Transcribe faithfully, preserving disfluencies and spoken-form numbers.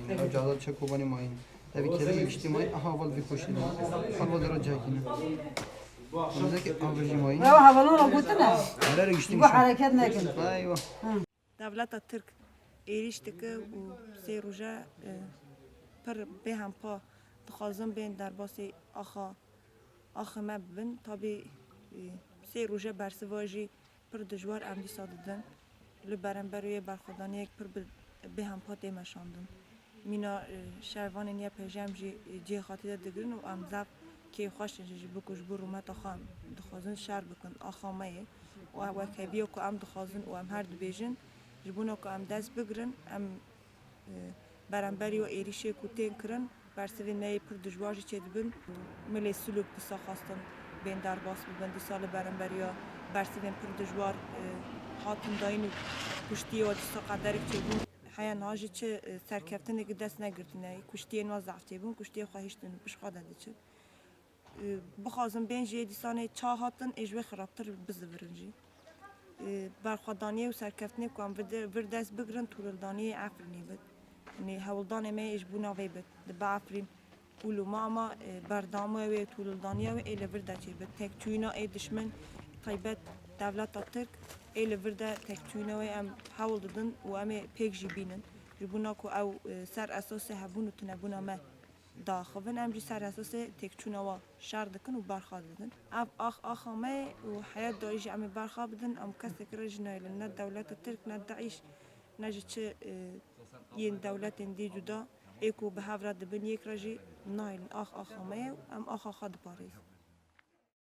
Ev cahda çe Kobanê mayîn. Ev kêrê giştî mayîn. Aha, heval vî koşî ne. Heval de ra cihekî ne. Wezekî avê jî mayîn. Ya hevalon ra gotine. Herere giştî Bu giştî. Hareket nekin. Eywa. Dewleta Tirk êrîş dike û sê roje e, pir bêhempa dixwazin bên derbasî axa axê me bibin. Tabî e, sê roje bersiva jî pir dijwar em dîsa didin. Li beramberê wê berxwedaniyek pir bi bêhempa tê meşandin. Mîna e, şervanên Y P J em jî e, cihê xatî de digirin û em zaf kêfxweş in jî ji bo ku ji bo rûmeta xwe em dixwazin şer bikin axa me yê û ev wekheviya ku em dixwazin û em her dibêjin ji bona ku em dest bigirin em e, beramberî wê êrîşê ku tên kirin bersivên me yê pir dijwar jî çêdibin. Milê Silûk dîsa xwestin bên derbas bibin, dîsa li beramberiya bersivên pir dijwar e, hatin dayîn û kuştiyê we dîsa qederek çêbûn. Heya niha jî çi e, serkeftinekî dest negirtine, kuştiyên we zaf çêbûn, kuştiyê xwe hiştin û pişt xwe de diçin. E, Bixwazin bên jî ê dîsanê ça hatin ê ji wê xirabtir bizivirin jî. E, Berxwedaniyê û serkeftinê ku em vir de- vir dest bigirin tûlildaniyê Efrînê bit. Yanî hewldanê me yê ji bona vê bit. Dibe Efrîn û loma ama e, berdewamiya wê tûlildaniya wê ê li vir de çêbit. Tekçûyîna ê dişmin taybet dewleta Tirk ê li vir de tekçûyîna wê em hewl didin û em ê pêk jî bînin. Ji bona ku ew e, ser esasê hebûn û tunebûna me diaxivin, em jî ser esasê têkçûna wan şer dikin û berxwe didin. Ev ax axa me ye û heya dayî jî em ê berxwe bidin, em kesekî re jî nahêlin, ne dewleta Tirk, ne DAIŞ, ne jî çi e, yên dewletên dî cuda ê ku bi hev re dibin yek re jî nahêlin. Ax axa me ye û em axa xwe diparêzin.